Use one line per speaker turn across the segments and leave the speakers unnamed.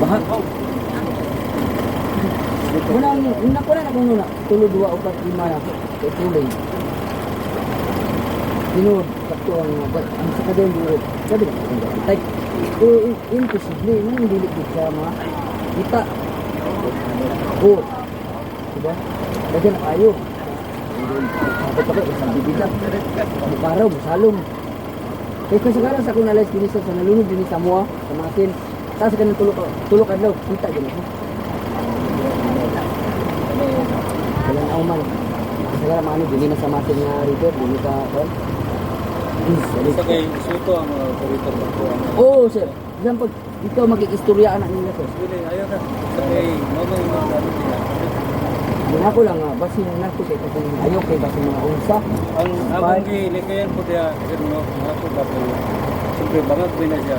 Baha. Muna una ko na kung nuna tulo, duha, upat, lima na kay tuloy. Tinuod sakto ang sa kadon duro. Sabi na kung bantay. Pero imposible nang dili gid siya ma kita. Oh. Diba? Daghan na kayo. Ako pa kayo, isang bibida. Bukaraw, musalom. Kaya kung sa sa akong nalayas dinhi sa nalunod dinhi sa mua, sa masin. Taas ka ng tulo ka adlaw, kita gid ako. Wala na man. Sa kara maano dinhi na sa masin nga river, dinhi sa kon.
Sa kay Suto ang mga operator ng kuha.
Oo, sir. Diyan pag ikaw magkikistorya anak nila, sir.
Dili, ayaw na. Sa kay mama yung mga gamit nila.
Yun ako lang nga, basin na ko sa kung ayaw kay basin mga unsa.
Ang among gilikayan po diya, sir, no, ako ba po. Siyempre, bangag din na siya.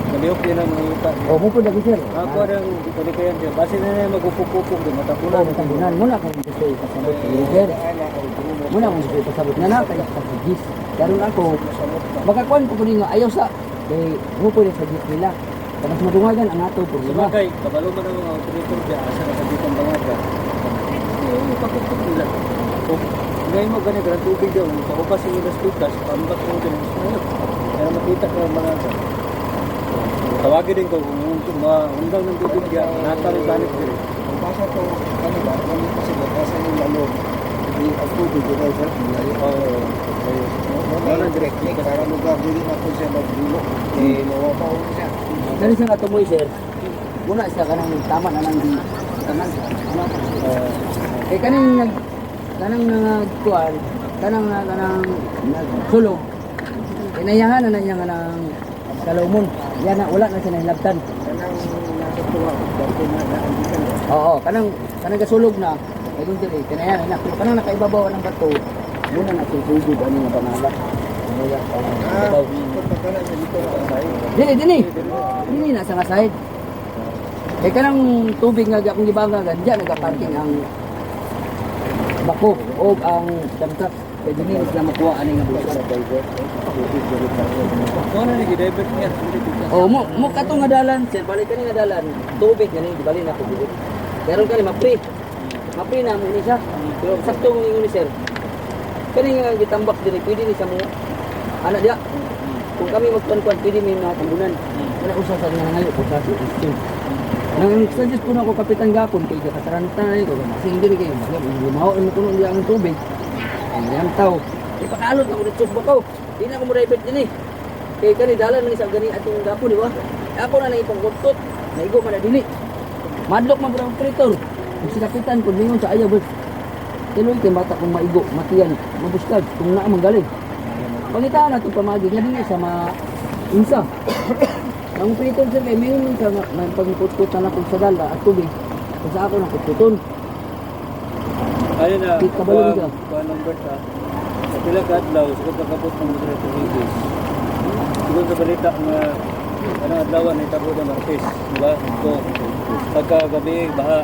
Kalihok din ang mga yuta.
O mo po lagi, sir.
Ako rin ang gilikayan siya. Basin na na magupupupong din, matapunan.
Oo, matabunan mo na kung gusto ipasabot sa river. Muna kung gusto ipasabot na na kay sa gis. Karon ako, makakuan ko kunin nga ayaw sa kay mo po sa gis nila. Tapos madungagan ang ato problema.
Sabagay, kabalo man ang mga operator diya, asa na sa ditong bangaga. Eh, ipakupok nila. Kung ngayon mo ganit, ang tubig daw, paubas yung ilas lukas, pambak mo din ang sumunod. Kaya makita ka ang bangaga. Tawagin din ko kung maundang ng tubig diya, nata rin ganit din.
Ang basa to, ano ba, ano kasi ba, basa yung lalog. Di ang tubig, di ba, sir? Malayo.
Oo.
Mo na direct link para lugar dili na po siya magdulo. Eh, mawapaw na siya.
Dali sa nga tumoy, sir. Muna siya kanang tama na nang di tanan. Kay kaning nag kanang nagkuan, kanang kanang nagsulog. Kinayahan na na niya nga ng kalumon. Yan na wala na siya nahilabtan.
Kanang nasa tuwa, dati na naandikan.
Oo, kanang kanang gasulog na. Kay dun diri kinayahan na. Pero kanang nakaibabaw ng bato, muna na susugod ani nga panala. Ano ya?
Ah, pagka na sa dito na tayo.
Dili dili. Dili na sa nga side. Kay kanang tubig nga akong gibanga gandya nagaparking ang bako o ang dump truck. Kay dinhi sila makuha ani nga busa.
Kung ano ni divert niya, hindi dito.
Oh, mo mo kato nga dalan, sir, balik kani nga dalan. Tubig gani di bali na tubig. Pero kani mapri. Mapri na mo ni siya. Pero sakto mo ingon ni sir. Kani nga gitambak diri pwede ni sa mo. Ana diya. Kung kami magkuan-kuan pwede may mga tambunan. Wala usa sa nga ngayo ko sa question. Nang suggest ko na ako kapitan gapon kay kataranta na ko kasi diri kay lumaw ang kuno diya ang tubig. Ang yan tao. Ipakalot ako dito sa bakaw. Di na ako mo divert din eh. Kay kani dalan man ni sa gani atong gapon, di ba? Ako na lang ipangkutkot. Naigo man na dili. Madlok man pud ang operator. Kung si kapitan kung mingon sa ayaw, tuloy kay bata kung maigo, matiyan, mabuskag, kung naa man galing. Pangitaan na itong pamagi nga dili sa ma unsa. Ang operator, sir, kay mingon man sa may pagkutkot na lang sa dala at tubig. Kung sa ako nang kutkuton.
Ano na,
Di, kabalo ka.
kuha number ta. Sa pila ka adlaw, siguro pagkabot ng moderator Higgs. Siguro sa balita nga ano adlaw na itabo na Martes, di ba? So, pagka gabi baha,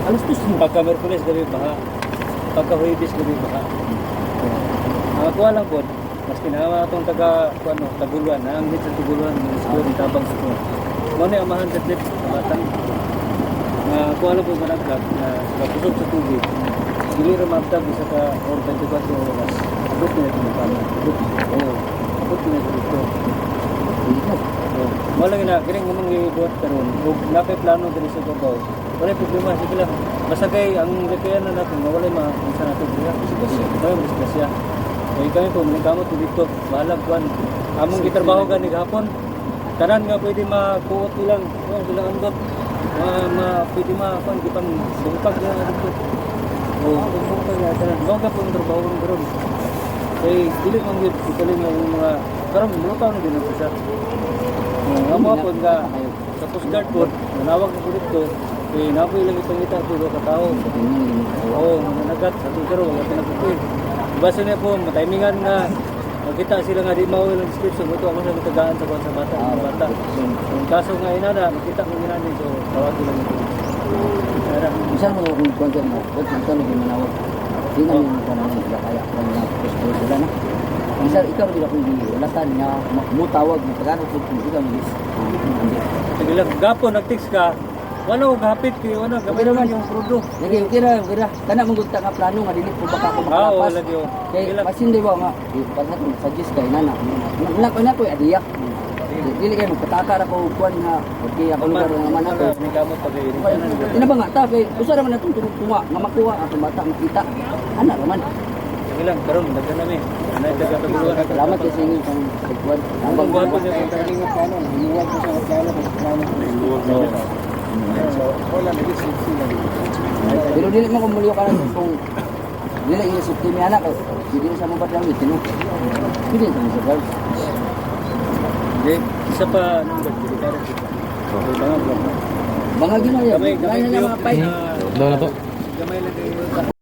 Alas dos mo.
Pagka Merkules gabi baha, pagka Huwebes gabi baha. Ang kuha lang po, mas kinawa atong taga kuha no, Taguluan, na ang hit sa Taguluan, mga siguro tabang sa kuha. Mao na amahan sa trip sa batang nga kuha lang po managlag na sa kusog sa tubig. Dili ra maabtag isa ka or 24 oras. Abot na ito kama. Abot. Oo. Abot na ito dito. Oo. Mao lang na kining among gibuhat karon ug napay plano diri sa Davao. Wala problema, sige lang. Basta kay ang lakayan na natin nga walay ma unsa nato diha. Wala mo disgrasya. Kay kami po maningkamot ko dito. Bahalag kuan. Among gitrabaho gani gahapon. Tanan nga pwede makuot ilang, oh, ilang ambot. Ma, ma pwede ma kuan gipang bungkag na dito. Oh, bungkag na tanan. Mao ka pong trabaho ron karon. Kay dili man gyud ikaling ang mga karon mulutaw na din siya. Ang mga po nga sa Coast Guard po, nanawag ko dito, eh napoy lang ipangita ko ka tao. Oo, nanagat sa pero wala pinaputoy. Basta niya po, matimingan nga makita sila nga di mao ilang description ito ako sa mitagaan sa kuwan sa bata, mga bata. Ang kaso nga inana, makita ko inana, so tawag lang ito. Ara.
Bisan mo kung kuan sir mo, ba't ito naging manawag? Di na yung kuan namin sila kaya kung na gusto sila na. Sir, ikaw rin akong giulatan nga mutawag mo pagano pud kung ikaw ni.
Sige lang, gapo nag-text ka. Wala ko gahapit kay wala gamay
Okay naman.
lang yung prudo.
Lagi okay ra, okay ra. Kana mong gud nga plano nga dili po baka ako
Ah, oo,
makalapas.
lagi oh.
Kay
Sige lang.
masin di ba nga pag nato suggest kay nana. Na ko na ko adiyak. Dili kay magpatakar ako og kuan nga okay ako lugar nga man ako.
May kamot pa kayo.
Ina ba nga ta kay usa ra man atong tunga nga makuha atong bata makita. Ana ra man.
Sige lang, karon daghan nami. Anay taga Taguluan.
Salamat kay sa inyo pang pagkuan.
Ang gwapo niya.
Kani nga plano, hinuwag ko sa plano, kasi plano. So, wala lagi safety lagi.
Pero dili mo kung muliyo ka lang kung dili inyo safety mi anak kay dili sa mo ba lang tinu. Dili sa mo sa
Hindi, isa pa nung delikado dito. Bangag lang.
Bangag yun na yan.
Gamay, gamay
Gamay na mga pipe.
Gamay lang kayo.